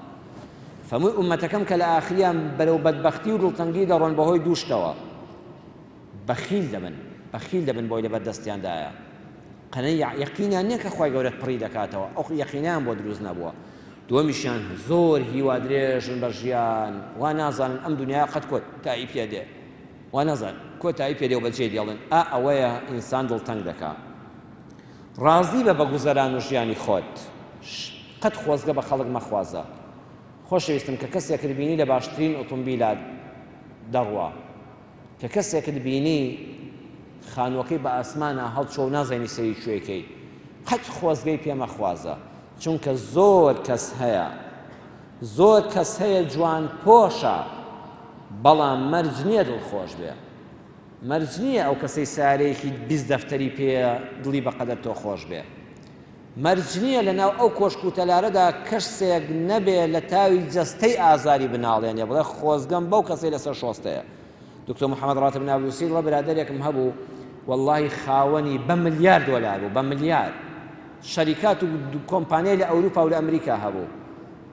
فەرمووی ئوممەتەکەم کە لە ئاخریان بەرەو بەدبەختی و دڵتەنگی دەڕۆن بەهۆی دوو شتەوە، بەخیل دەبن، بەخیل دەبن بەوەی لەبەر دەستیاندایە، قەنە یەقینیان نییە کە خوای گەورە پڕی دەکاتەوە، ئەو یەقینەیان بۆ دروست نەبووە. دووەمیشیان زۆر هیوادرێژن بە ژیان، وا نازانن ئەم دنیایە قەت کۆتایی پێ دێ. وا نازانم کۆتایی پێ دێ و بەجێی دێڵن ئا ئەوەیە ئینسان دڵتەنگ دەکا ڕازی بە بە گوزەران و ژیانی خۆت قەت خۆزگە بە خەڵک مەخوازە خۆشەویستم کە کەسێکت بینی لە باشترین ئۆتۆمبیلا دەڕوا کە کەسێکت بینی خانووەکەی بە ئاسمانە هەڵچوە و نازانی سەری کوێکەی قەت خۆزگەی پێ مەخوازە چونکە زۆر کەس هەیە زۆر کەس هەیە جوان پۆشە بەڵام مەرج نییە دڵخۆش بێ مەرج نییە ئەو کەسەی سارەیەکی 20 دەفتەری پێیە دڵی بەقەدەر تۆ خۆش بێ مەرج نییە لەناو ئەو کۆشک و تەلارەدا کەسێک نەبێ لە تاوی جەستەی ئازاری بناڵێنێ بڵێ خۆزگەم بەو کەسەی لەسەر شۆستەیە دکتۆر محەممەد ڕاتب نابلوسی دڵە برادەرێکم هەبوو واللهی خاوەنی بە ملیار دۆلار بوو بە ملیار شەریکات و کۆمپانیای لە ئەوروپا و لە ئەمریکا هەبوو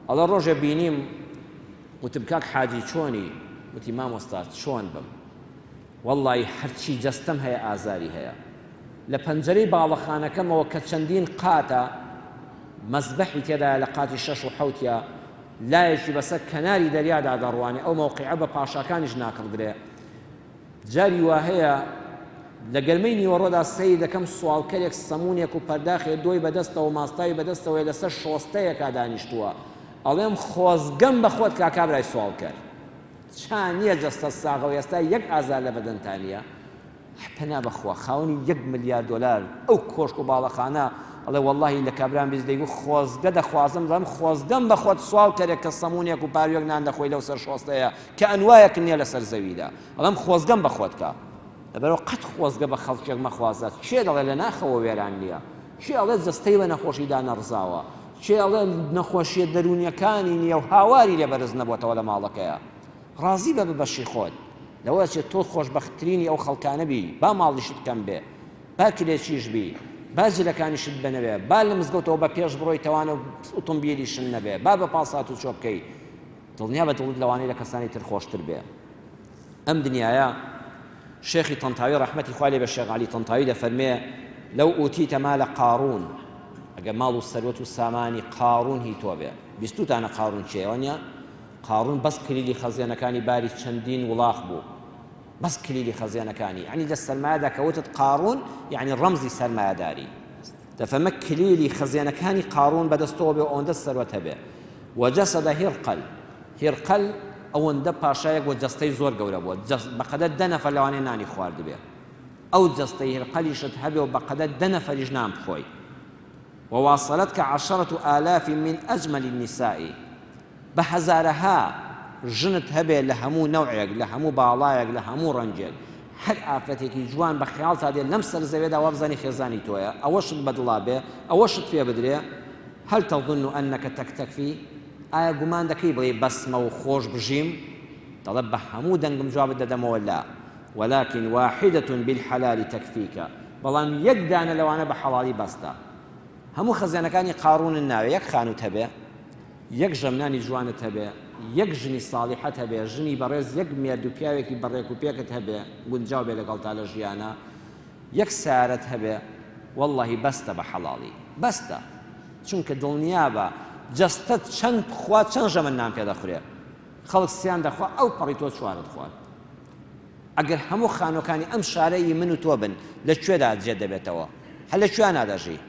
ئەڵێ ڕۆژێ بینیم وتم کاک حاجی چۆنی وتی مامۆستا چۆن بم وەڵڵی هەرچی جەستەم هەیە ئازاری هەیە لە پەنجەرەی باڵەخانەکەمەوە کە چەندین قاتە مەزبەحی تێدایە لە قاتی شەش و حەوتیا لایەکی بەسەر کەناری دەریادا دەڕوانێ ئەو مەوقیعە بە پاشاکانیش ناکڕدرێ جاری وا هەیە لە گەرمەی نیوەڕۆدا سەیر دەکەم سواڵکەرێک سەموونێک و پەرداخێ دۆی بەدەستەوە ماستاوی بەدەستەوەیە لەسەر شۆستەیەکا دانیشتووە ئەڵێم خۆزگەم بە خۆت کا کابرای سواڵکەر چا نییە جەستەت ساغە و ئێستا یەک ئازار لە بەدەنتا نییە پەنا بەخوا خاوەنی یەک ملیار دۆلار ئەو کۆشک و باڵەخانە ئەڵێ وەڵڵاهی لە کابرام بیست دەیگوت خۆزگە دەخوازم دەڵێم خۆزگەم بە خۆت سواڵ کەرێک کە سەموونێک و پاروێک نان دەخۆی لەو سەر شۆستەیە کە ئەنوایەک نییە لەسەر زەویدا ئەڵێم خۆزگەم بە خۆت کە لەبەرەوە قەت خۆزگە بە خەڵکێک مەخوازە کێ دەڵێ لە ناخەوە وێران نییە کێ ئەڵێ جەستەی بە نەخۆشیدا نەڕزاوە کێ ئەڵێ نەخۆشیە دەروونیەکانی نییە و هاواری لێ بەرز نەبۆتەوە لە ماڵەکەیە ڕازی بە بە بەشی خۆت لەوە ئەچێت تۆ خۆشبەختترینی ئەو خەڵکانە بی با ماڵیشت کەم بێ با کرێچیش بی با جلەکانیشت بنەوێ با لە مزگەوتەوە بە پێش بڕۆیتەوانە و ئوتومبیلیشن نەبێ با بە پاس هاتوچۆ بکەی دڵنیا بە دڵت لەوانەیە لە کەسانی تر خۆشتر بێ ئەم دنیایە شێخی تەنتاوی ڕەحمەتی خوا لێ بە شێخ عەلی تەنتاوی دەفەرمێ لەو ئوتیتە مالە قارون ئەگە ماڵ و سەروەت و سامانی قارون هی تۆ بێ بیستوتانە قارون کێیە وانیە قاڕون بەس کلیلی خەزێنەکانی باری چەندین وڵاخ بوو بەس کلیلی خەزێنەکانی یعنی لە سەرمایەدا کە وتت قاڕون یعنی ڕەمزی سەرمایەداری دەفەرمە کلیلی خەزێنەکانی قاڕون بەدەستەوە بێ ئەوەندە سەروەت هەبێ وجەسەدە هیرقەل هیرقەل ئەوەندە پاشایەک بۆ جەستەی زۆر گەورە بووە بەقەدەر دە نەفەر لەوانەیە نانی خواردبێ ئەو جەستەی هیرقەلیشت هەبێ و بەقەدەر دە نەفەریش نان بخۆی وواصلتك عشرة آلاف من أجمل النساء بە هەزارەها ژنت هەبێ لە هەموو نەوعێک، لە هەموو باڵایەک، لە هەموو ڕەنگێک، هەر ئافرەتێکی جوان بە خەیاڵتا دێ لەم سەر زەوێدا وابزانی خێزانی تۆیە، ئەوەشت بە دڵا بێ، ئەوەشت پێ بدرێ، هل تظن انک تکتفی، ئایا گومان دەکەی بڵێی بەسمە و خۆش بژیم؟ دەڵێ بە هەموو دەنگم جوابت دەدەمەوە لا، ولکن واحدە بالحلال تکفیک، بەڵام یەک دانە لەوانە بە حەڵاڵی بەستە. هەموو خەزێنەکانی قاڕوونت ناوێ، یەک خانووت هەبێ، یەک ژەم نانی جوانت هەبێ، یەک ژنی ساڵیحەت هەبێ، ژنی بەڕێز یەک مێرد و پیاوێکی بە ڕێک و پێکت هەبێ، گونجاو بێ لەگەڵتا لە ژیانا، یەک سەیارەت هەبێ، وەڵڵاهی بەستە بە حەڵاڵی. بەستە. چونکە دڵنیابە جەستەت چەند بخوا چەند ژەمە نان پێ دەخورێ. خەڵک سیان دەخوا ئەو پەڕی تۆ چوارت خوارد. ئەگەر هەموو خانووەکانی ئەم شارە ی من و تۆ بن لە کوێدا جێ دەبێتەوە؟ هەر لە کوێیانا دەژی؟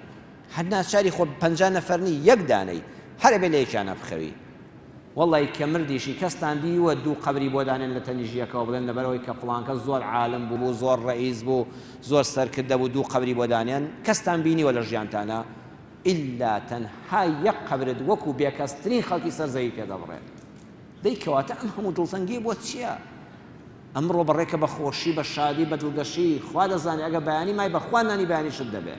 هەر ناچاری خۆ 50 نەفەر نی یەک دانەی هەر ئەبێ لە یەکیانا بخەوی. وەڵای کە مردیشی کەستان دیوە دوو قەبری بۆ دانێن لە تەنیشت یەکەوە بڵێن لەبەرئەوەی کە فڵانکەس زۆر عالم بوو زۆر ڕەئیس بوو زۆر سەرکردە بوو دوو قەبری بۆ دانێن کەستان بینیوە لە ژیانتانا ئیلا تەنها یەک قەبرت وەکو بێکەسترین خەڵکی سەر زەوی پێ دەبڕێ دەی کەواتە ئەم هەموو دڵتەنگیە بۆ چییە؟ ئەمڕۆ بەڕێکە بە خۆشی بە شادی بە دڵگەشی خوا دەزانێ ئەگەر بەیانی مای بەخوا نانی بەیانیشت دەبێ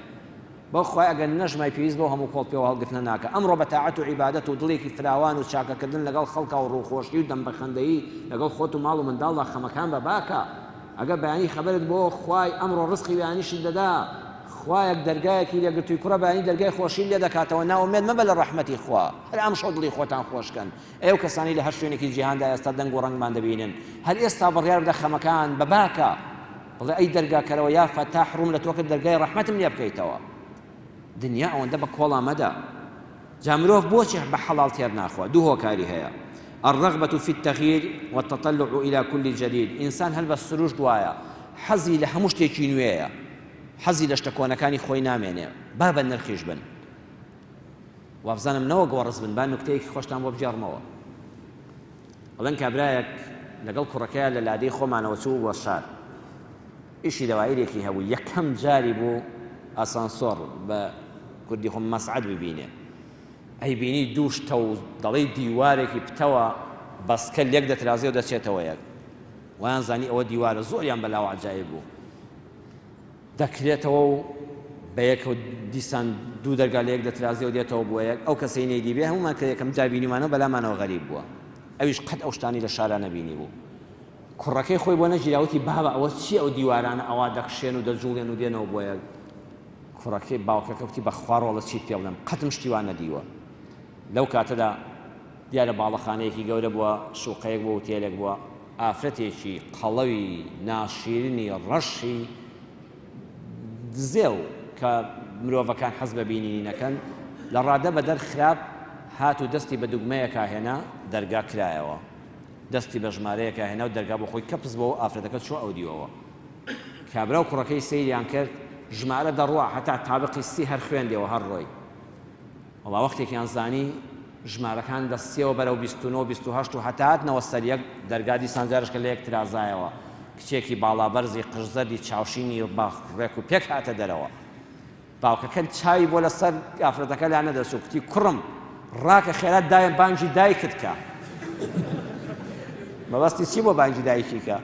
بەو خوای ئەگەر نەشمای پێویست بەو هەموو کۆڵ پێوە هەڵگرتنە ناکا ئەمڕۆ بە تاعەت و عیبادەت و دڵێکی فراوان و چاکەکردن لەگەڵ خەڵکا و ڕووخۆشی و دەم بەخەندەیی لەگەڵ خۆت و ماڵ و منداڵدا خەمەکان بە باکە ئەگەر بەیانی خەبەرت بۆ خوای ئەمڕۆ ڕزقی بەیانیشت دەدا خوایەک دەرگایەکی لێ گرتووی کوڕە بەیانی دەرگای خۆشی لێ دەکاتەوە نائومێد مەبە لە ڕەحمەتی خوا هەر ئەمشەو دڵی خۆتان خۆش کەن ئەی ئەو کەسانەی لە هەر شوێنێکی جیهاندا ئێستا دەنگ و ڕەنگمان دەبینن هەر ئێستا بڕیار بدە خەمەکان بە باکە بڵێ ئەی دەرگاکەرەوە یا فەتاح ڕووم لە تۆ کرد دەرگای ڕەحمەتم لێ بکەیتەوە دنیا ئەوەندە بە کۆڵا مەدە جا مرۆڤ بۆچی بە حەڵاڵ تێر ناخوا دوو هۆکاری هەیە الرغبة في التغيير والتطلع إلى كل جديد ئینسان هەر بە سروشت وایە حەزی لە هەموو شتێکی نوێیە حەزی لە شتە کۆنەکانی خۆی نامێنێ با بە نرخیش بن وابزانم نەوەک وەڕس بن با نوکتەیەکی خۆشتان بۆ بگێڕمەوە ئەڵێن کابرایەک لەگەڵ کوڕەکەیا لە لادێی خۆمانەوە چوو بۆ شار ئیشی دەوایرێکی هەبوو یەکەم جاری بوو ئاسانسۆڕ بە کوردی خۆم مەسعەد ببینێ ئەیبینی دوو شتە و دەڵێی دیوارێکی پتەوە بەسکە لێک دەترازێ و دەچێتەوە یەک وایان زانی ئەوە دیوارە زۆریان بەلاوە عەجایب بوو دەکرێتەوە و بەیەکەوە دیسان دوو دەرگا لەیەک دەترازێ و دێتەوە بۆ یەک، ئەو کەسەی نەیدیبێ هەموومان کە یەکەم جار بینیومانەوە بەلامانەوە غەریب بووە، ئەویش قەت ئەو شتانەی لە شارا نەبینیبوو. کوڕەکەی خۆی بۆ نەگیرا وتی بابە ئەوە چییە ئەو دیوارانە ئەوا دەکشێن و دەجوڵێن و دێنەوە بۆ یەک؟ کوڕەکەی باوکەکە وتی بەخوا ڕۆڵە چیت پێ بڵێم قەتم شتی وا نەدیوە. لەو کاتەدا دیارە باڵەخانەیەکی گەورە بووە، شوقەیەک بووە، ئوتێلێک بووە، ئافرەتێکی قەڵەوی ناشیرنی ڕەشی دزێو کە مرۆڤەکان حەز بە بینینی نەکەن، لە ڕادە بەدەر خراپ هات و دەستی بە دوگمەیەکا هێنا، دەرگا کرایەوە. دەستی بە ژمارەیەکا هێنا و دەرگا بۆ خۆی کەپس بۆوە، ئافرەتەکە چووە ئەودیوەوە. کابرا و کوڕەکەی سەیریان کرد، ژمارە دەڕوا، هەتا تابقی سی هەر خوێندیەوە، هەر ڕۆی. وەڵا وەختێکیان زانی ژمارەکان لە سێوە بەرەو 29 و 28 و هەتا هاتنەوە سەر یەک، دەرگا دیسان جارێکە لە یەک ترازایەوە. کچێکی باڵابەرزی قژزەردی چاوشینی بە ڕێک و پێک هاتە دەرەوە. باوکەکە چاوی بۆ لەسەر ئافرەتەکە لا نەدەچوو، کوتی کوڕم ڕاکە خێرا دایە بانگی دایکت کە. مەبەستی چی بۆ بانگی دایکی کە؟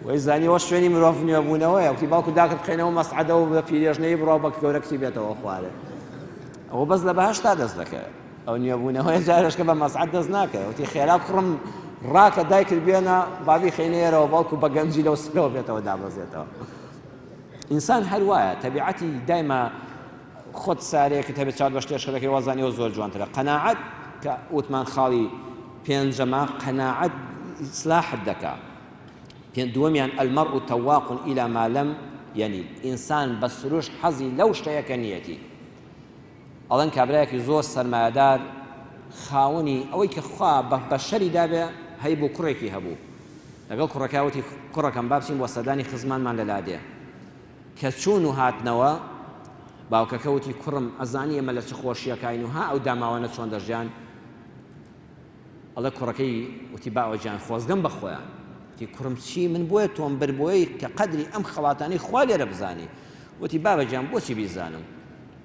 وەی زانی ئەوە شوێنی مرۆڤ نوێبوونەوەیە، وتی باوکو داکت بخەینەوە مەسعەدەوە بە پیرێژنەی بڕا و بە گەورە کچی بێتەوە خوارێ. ئەوە بەس لە بەهەشتا دەست دەکەوێت. ئەو نوێبوونەوەیە جارێشکە بە مەسعەد دەست ناکەوێت. وتی خێرا کوڕم ڕاکە دایکت بێنە با بیخەینە ئێرەوە بەڵکو بە گەنجی لەو سەرەوە بێتەوە دابەزێتەوە. ئینسان هەر وایە تەبیعەتی دایمە خۆت سارەیەکت هەبێت چاوت بە شتێک شەرەکەی وازانی ئەوە زۆر جوانترە. قەناعەت کە وتمان خاڵی پێنجەمە قەناعەت ئیسلاحت دەکا. دووەمیان المرء تواق الی ما لم ینیل ئینسان بە سروشت حەزی لەو شتەیە کە نییەتی. ئەڵێن کابرایەکی زۆر سەرمایەدار خاوەنی ئەوەی کە خوا بە بەشەری دابێ هەیبوو کوڕێکی هەبوو لەگەڵ کوڕەکە وتی کوڕەکەم با بچین بۆ سەردانی خزمانمان لە لادێ کە چوون و هاتنەوە باوکەکە وتی کوڕم ئەزانی ئێمە لە چ خۆشیەکاین و ها ئەو داماوانە چۆن دەژیان ئەڵێ کوڕەکەی وتی باوە گیان خۆزگەم بە خۆیان وتی کوڕم چی من بۆیە تۆم برد بۆیە کە قەدری ئەم خەڵاتانەی خوا لێرە بزانی وتی بابە گیان بۆچی بیزانم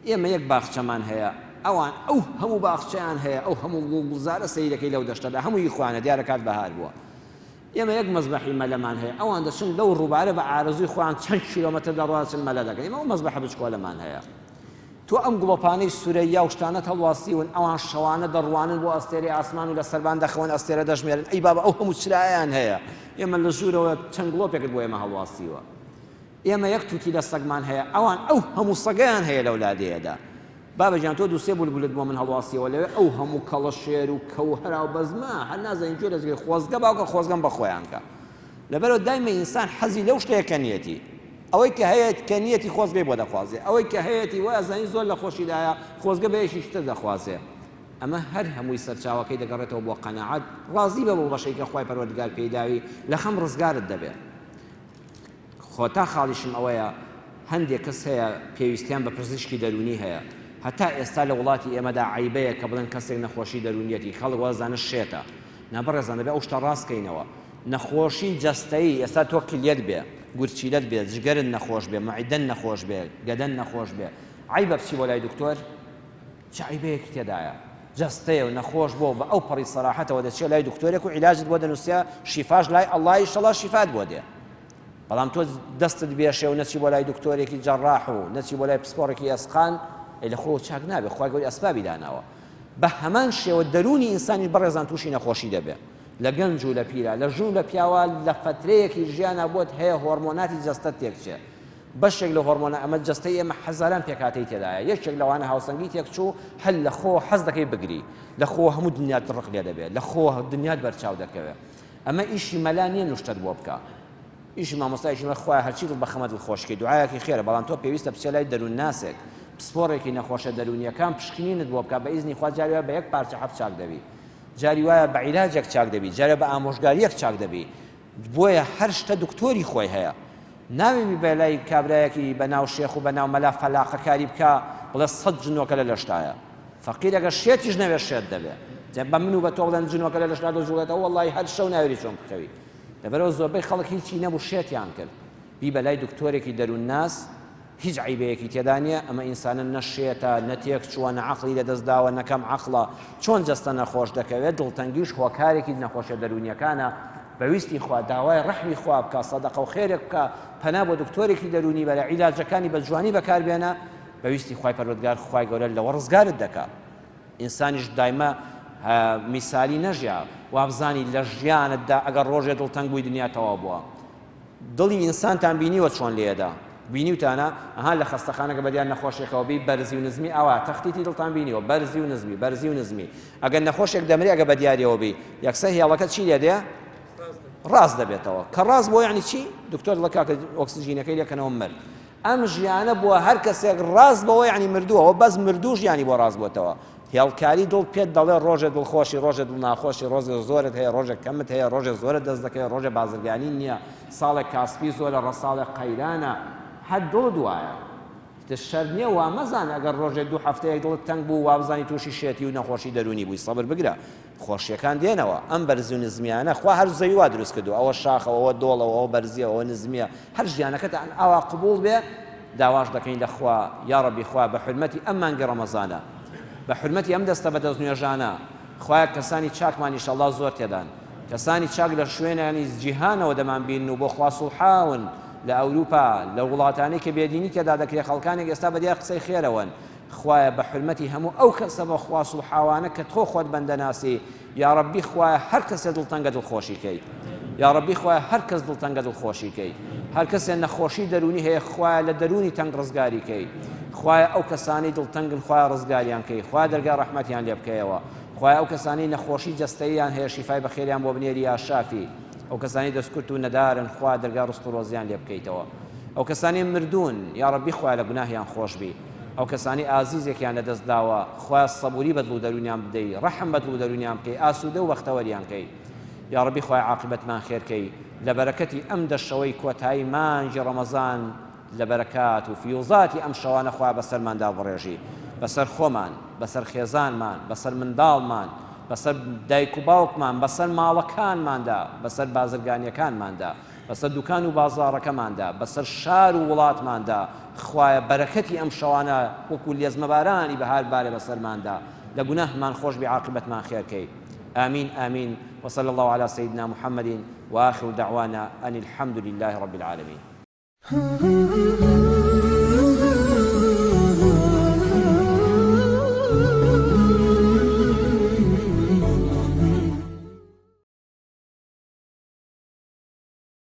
ئێمە یەک باخچەمان هەیە ئەوان ئەو هەموو باخچەیان هەیە ئەو هەموو گوڵ گوڵزارە سەیرەکەی لەو دەشتەدا هەمووی خۆیانە دیارە کات بەهار بووە ئێمە یەک مەزبەحی مەلەمان هەیە ئەوان دەچن لەو ڕووبارە بە ئارەزووی خۆیان چەند کیلۆمەتر دەڕوا دەچن مەلە دەکەن ئێمە ئەو مەزبەحە بچکۆلەمان هەیە تۆ ئەم گڵۆپانەی سورەیا و شتانەت هەڵواسیون ئەوان شەوانە دەڕوانن بۆ ئەستێرەی ئاسمان و لە سەربان دەخەون ئەستێرە دەژمێرن ئەی بابە ئەو هەموو چرایان هەیە ئێمە لە ژوورەوە چەند گڵۆپێکت بۆ ئێمە هەڵواسیوە ئێمە یەک توتی لە سەگمان هەیە ئەوان ئەو هەموو سەگەیان هەیە لەو لادێیەدا بابە گیان تۆ دوو سێ بولبولت بۆ من هەڵواسیەوە لەوێ ئەو هەموو کەڵە شێر و کەو هەرا و بەزمە هەر نازانین کوێ دەستگەی خۆزگە باوکە خۆزگەم بە خۆیان کە لەبەرەوە دایمە ئینسان حەزی لەو شتەیە کە نیەتی ئەوەی کە هەیە کە نیەتی خۆزگەی بۆ دەخوازێ ئەوەی کە هەیەتی وای ئەزانی زۆر لە خۆشیدایە خۆزگە بە یەکێکی تر دەخوازێ. ئەمە هەر هەمووی سەرچاوەکەی دەگەڕێتەوە بۆ قەناعەت، ڕازی بە بەو بەشەی کە خوای پەروەردگار پێی داوی لە خەم ڕزگارت دەبێ. کۆتا خاڵیشم ئەوەیە هەندێک کەس هەیە پێویستیان بە پزیشکی دەروونی هەیە، هەتا ئێستا لە وڵاتی ئێمەدا عەیبەیە کە بڵێن کەسێک نەخۆشی دەروونیەتی، خەڵک وازانە شێتە. نا بەڕێزان دەبێ ئەو شتە ڕاست کەینەوە. نەخۆشی جەستەیی ئێستا تۆ کلیەت بێ، گورچیلەت بێ، جگەرت نەخۆش بێ، معدەت نەخۆش بێ، گەدەت نەخۆش بێ، عەیبە بچی بۆ لای دکتۆر؟ چ عەیبەیەکی تێدایە؟ جەستەیە و نەخۆش بووە و بە ئەو پەڕی سەراحەتەوە دەچیە لای دکتۆرێک و عیلاجت بۆ دەنووسێ، شیفاش لای اللە ئیشەڵا شیفات بۆ دێ. بەڵام تۆ دەستت بێشێ و نەچی بۆ لای دکتۆرێکی جەڕاح و نەچی بۆ لای پسپۆڕێکی ئێسقان، ئەی لە خۆوە چاک نابێ، خوای گەورە ئەسبابی داناوە. بە هەمان شێوە دەروونی ئینسانیش بەڕێزان تووشی نەخۆشی دەبێ. لە گەنج و لە پیرا، لە ژن و لە پیاوا لە فەترەیەکی ژیانا بۆت هەیە هۆرمۆناتی جەستەت تێکچێ. بەشێک لە هۆرمۆنە ئەمە جەستەی ئێمە هەزاران پێکهاتەی تێدایە یەکێک لەوانە هاوسەنگی تێکچوو هەر لە خۆوە حەز دەکەی بگری لە خۆوە هەموو دنیات ڕق لێ دەبێت لە خۆوە دنیات بەرچاو دەکەوێت ئەمە ئیشی مەلا نییە نوشتەت بۆ بکە ئیشی مامۆستایەکی مە خوایە هەرچی دڵ بەخەمە دڵخۆشکەی دوعایەکی خێرە بەڵام تۆ پێویستە بچێ لای دەروونناسێک پسپۆڕێکی نەخۆشە دەروونیەکان پشکنینت بۆ بکە بە ئیزنی خوا جاری وایە بە یەک پارچە حەب چاک دەبی جاری وایە بە عیلاجێک چاک دەبی جارێ بە ئامۆژگاریەک چاک دەبی بۆیە هەر شتە دکتۆری خۆی هەیە ناوێ بیبە لای کابرایەکی بە ناو شێخ و بە ناو مەلا فەلاقە کاری بکا بڵێ سەت جنۆکە لە لەشتایە فەقیر ئەگەر شێتیش نەبێ شێت دەبێ جا بە من و بە تۆ بڵێن جنۆکە لە لەشتا دەجوڵێتەوە وەڵڵاهی هەر شەو ناوێری چۆن بکەوی لەبەرئەوە زۆربەی خەڵک هیچی نەبوو شێتیان کرد بیبە لای دکتۆرێکی دەروونناس هیچ عەیبەیەکی تێدا نیە، ئەمە ئینسانە نە شێتە، نە تێکچووە، نە عەقڵی لەدەست داوە، نە کەم عەقڵە، چۆن جەستە نەخۆش دەکەوێت، دڵتەنگیش هۆکارێکی نەخۆشیە دەروونیەکانە، بە ویستی خوا داوای ڕەحمی خوا بکە، سەدەقە و خێرێک بکە، پەنا بۆ دکتۆرێکی دەروونی بەرە، عیلاجەکانی بە جوانی بەکار بێنە، بە ویستی خوای پەروەردگار خوای گەورە لەوە ڕزگارت دەکا. ئینسانیش دایمە میسالی نەژیا، وابزانی لە ژیانتدا ئەگەر ڕۆژێ دڵتەنگ بووی دنیا تەواو بووە. دڵی ئینسانتان بینیوە چۆن لێدە بینیوتانە ئەها لە خەستەخانەکە بەدیار نەخۆشێکەوە بی بەرزی و نزمی ئاوا تەختیتی دڵتان بینیوە بەرزی و نزمی بەرزی و نزمی ئەگەر نەخۆشێک دەمرێ ئەگە بەدیاریەوە بی یەکسەر هێڵەکە چی لێ دێ ڕاست دەبێتەوە کە ڕاست بۆ یعنی چی دکتۆر دڵە کاکە ئۆکسجینەکەی لێکەنەوە مرد ئەم ژیانە بۆ هەر کەسێک ڕاست بەوە یعنی مردووە بەس مردوو ژیانی بۆ ڕاست بۆتەوە هێڵکاری دڵ پێت دەڵێ ڕۆژێ دڵخۆشی ڕۆژێ دڵناخۆشی ڕۆزێ زۆرت هەیە ڕۆژێک کەمت هەیە ڕۆژێ زۆرت دەست دەکەوێ ڕۆژێ بازرگانی نییە ساڵێک کاسپی زۆرە ڕەساڵێک قەیرانە هەر دڵت وایە ئیتر شەرت نییە وا مەزانە ئەگەر ڕۆژێ دوو هەفتەیەک دڵت تەنگ بوو وابزانی تووشی شێتی و نەخۆشی دەروونی بووی سەبر بگرە خۆشیەکان دێنەوە ئەم بەرزی و نزمیانە خوا هەر زەوی وا دروست کردووە ئەوە شاخە ئەوە دۆڵە ئەوە بەرزیە ئەوە نزمیە هەر ژیانەکەتان ئاوا قبوڵ بێ داواش دەکەین لە خوا یاڕەبی خوا بە حورمەتی ئەم مانگی ڕەمەزانە بە حورمەتی ئەم دەستە بە دەست نوێژانە خوایە کەسانی چاکمان ئیشەڵا زۆر تێدان کەسانی چاک لە شوێنانی جیهانەوە دەمان بینن و بۆ خوا سوڵحاون لە ئەوروپا لە وڵاتانەی کە بێدینی تێدا دەکرێ خەڵکانێک ئێستا بەدیار قسەی خێرەوەن خوایە بە حورمەتی هەموو ئەو کەسە بە خوا سوڵحاوانە کە تۆ خۆت بەندە ناسی یاڕەبی خوایە هەر کەسێ دڵتەنگە دڵخۆشی کەی یاڕەبی خوایە هەر کەس دڵتەنگە دڵخۆشی کەی هەر کەسێ نەخۆشی دەروونی هەیە خوایە لە دەروونی تەنگ ڕزگاری کەی خوایە ئەو کەسانەی دڵتەنگن خوایە ڕزگاریان کەی خوایە دەرگای ڕەحمەتیان لێ بکەیەوە خوایە ئەو کەسانەی نەخۆشی جەستەییان هەیە شیفای بەخێریان بۆ بنێری یا شافی ئەو کەسانەی دەستکورت و نەدارن خوایە دەرگای ڕزق و ڕۆزیان لێ بکەیتەوە ئەو کەسانەی مردوون یاڕەبی خوایە لە گوناهیان خۆش بی ئەو کەسانەی ئازیزێکیان لەدەست داوە خوایە سەبوری بە دڵ و دەروونیان بدەی ڕەحم بە دڵ و دەروونیان بکەی ئاسوودە و بەختەوەریان کەی یاڕەبی خوایە عاقیبەتمان خێر کەی لە بەرەکەتی ئەم دە شەوەی کۆتایی مانگی ڕەمەزان لە بەرەکات و فیوزاتی ئەم شەوانە خوایە بەسەرماندا بڕێژی بەسەر خۆمان بەسەر خێزانمان بەسەر منداڵمان بەسەر دایک و باوکمان بەسەر ماڵەکانماندا بەسەر بازرگانیەکانماندا بەسەر دوکان و بازاڕەکەماندا، بەسەر شار و وڵاتماندا، خوایە بەرەکەتی ئەم شەوانە وەکو لێزمە بارانی بەهار بارێ بەسەرماندا، لە گوناهمان خۆشبی عاقیبەتمان خێر کەی. آمین آمین وصلی اللە علی سیدنا محمد وآخر دعوانا ان الحمد للە رب العالمین.